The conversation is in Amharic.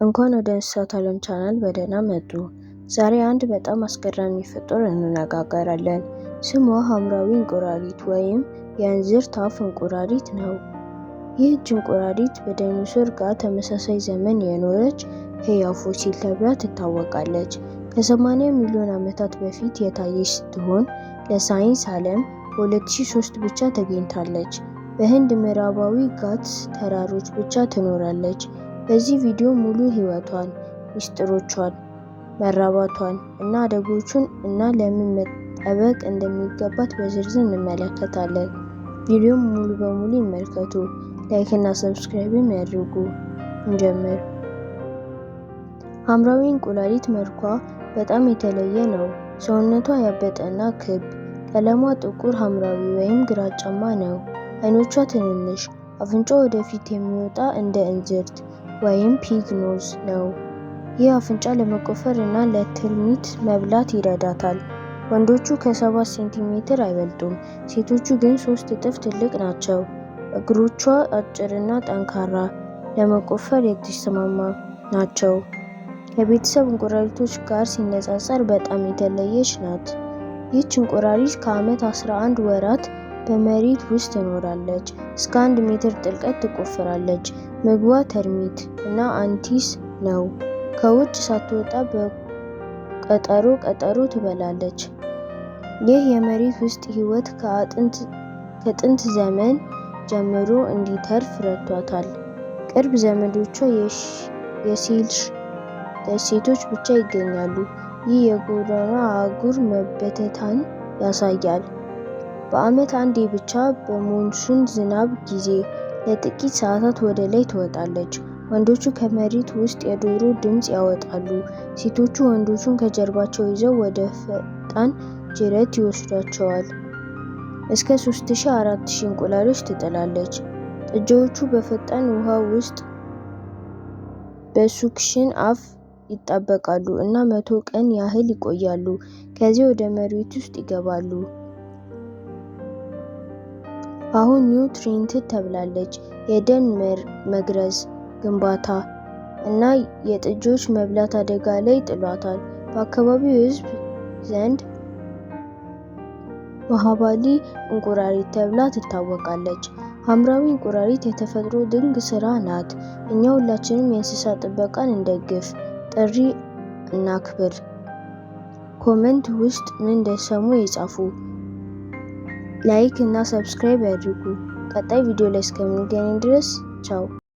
እንኳን ወደ እንስሳት ዓለም ቻናል በደህና መጡ። ዛሬ አንድ በጣም አስገራሚ ፍጡር እንነጋገራለን። ስሟ ሐምራዊ እንቁራሪት ወይም የእንዝርት አፍ እንቁራሪት ነው። ይህች እንቁራሪት በዳይኖሰር ጋር ተመሳሳይ ዘመን የኖረች ሕያው ፎሲል ተብላ ትታወቃለች። ከ80 ሚሊዮን ዓመታት በፊት የታየች ስትሆን ለሳይንስ ዓለም በ2003 ብቻ ተገኝታለች። በህንድ ምዕራባዊ ጋትስ ተራሮች ብቻ ትኖራለች። በዚህ ቪዲዮ ሙሉ ሕይወቷን፣ ሚስጥሮቿን፣ መራባቷን እና አደጎቹን እና ለምን መጠበቅ እንደሚገባት በዝርዝር እንመለከታለን። ቪዲዮውን ሙሉ በሙሉ ይመልከቱ። Like እና subscribe ም ያድርጉ። እንጀምር። ሐምራዊ እንቁራሪት መልኳ በጣም የተለየ ነው። ሰውነቷ ያበጠና ክብ፣ ቀለሟ ጥቁር ሐምራዊ ወይም ግራጫማ ነው። አይኖቿ ትንንሽ፣ አፍንጫዋ ወደፊት የሚወጣ እንደ እንዝርት (pig nose) ነው። ይህ አፍንጫ ለመቆፈር እና ለተርሚት መብላት ይረዳታል። ወንዶቹ ከ7 ሴንቲሜትር አይበልጡም፣ ሴቶቹ ግን ሶስት እጥፍ ትልቅ ናቸው። እግሮቿ አጭርና ጠንካራ፣ ለመቆፈር የተስማሙ ናቸው። ከቤተሰብ እንቁራሪቶች ጋር ሲነጻጸር በጣም የተለየች ናት። ይህች እንቁራሪት ከዓመት 11 ወራት በመሬት ውስጥ ትኖራለች። እስከ 1 ሜትር ጥልቀት ትቆፍራለች። ምግቧ ተርሚት እና አንቲስ ነው። ከውጭ ሳትወጣ በቀጠሮ ቀጠሮ ትበላለች። ይህ የመሬት ውስጥ ሕይወት ከጥንት ዘመን ጀምሮ እንዲተርፍ ረድቷታል። ቅርብ ዘመዶቿ የሴሺል ደሴቶች ብቻ ይገኛሉ። ይህ የጎዳና አህጉር መበታተንን ያሳያል። በዓመት አንዴ ብቻ በሞንሱን ዝናብ ጊዜ ለጥቂት ሰዓታት ወደ ላይ ትወጣለች። ወንዶቹ ከመሬት ውስጥ የዶሮ ድምፅ ያወጣሉ። ሴቶቹ ወንዶቹን ከጀርባቸው ይዘው ወደ ፈጣን ጅረት ይወስዷቸዋል። እስከ 3000-4000 እንቁላሎች ትጥላለች። ጥጃዎቹ በፈጣን ውሃ ውስጥ በ suction አፍ ይጣበቃሉ እና 100 ቀን ያህል ይቆያሉ። ከዚያ ወደ መሬት ውስጥ ይገባሉ። አሁን Near Threatened ተብላለች። የደን መግረዝ፣ ግንባታ እና የጥጆች መብላት አደጋ ላይ ጥሏታል። በአካባቢው ሕዝብ ዘንድ ማሃባሊ እንቁራሪት ተብላ ትታወቃለች። ሐምራዊ እንቁራሪት የተፈጥሮ ድንቅ ስራ ናት። እኛ ሁላችንም የእንስሳት ጥበቃን እንደግፍ፣ ጥሪ እናክብር። Comment ውስጥ ምን እንደሰሙ ይጻፉ። Like እና subscribe ያድርጉ። ቀጣይ ቪዲዮ ላይ እስከምንገናኝ ድረስ ቻው።